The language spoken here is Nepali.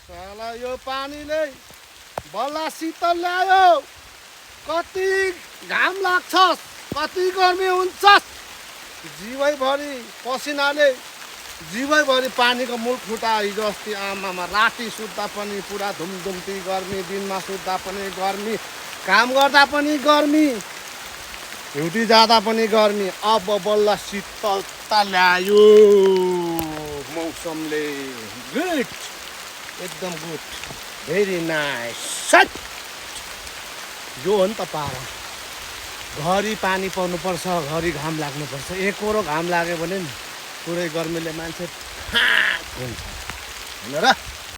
साला यो पानीले बल्ल शीतल ल्यायो। कति घाम लाग्छ, कति गर्मी हुन्छ, जिवैभरि पसिनाले जिवैभरि पानीको मूल खुट्टा। हिजो अस्ति आमामा राति सुत्दा पनि पुरा धुमधुम्ती गर्मी, दिनमा सुत्दा पनि गर्मी, काम गर्दा पनि गर्मी, ड्युटी जाँदा पनि गर्मी। अब बल्ल शीतलता ल्यायो मौसमले। गुड, एकदम गुड, भेरी नाइस। यो हो नि त पारा। घरि पानी पर्नुपर्छ, घरि घाम लाग्नुपर्छ। एकरो घाम लाग्यो भने नि पुरै गर्मीले मान्छे फाक हुन्छ होइन र।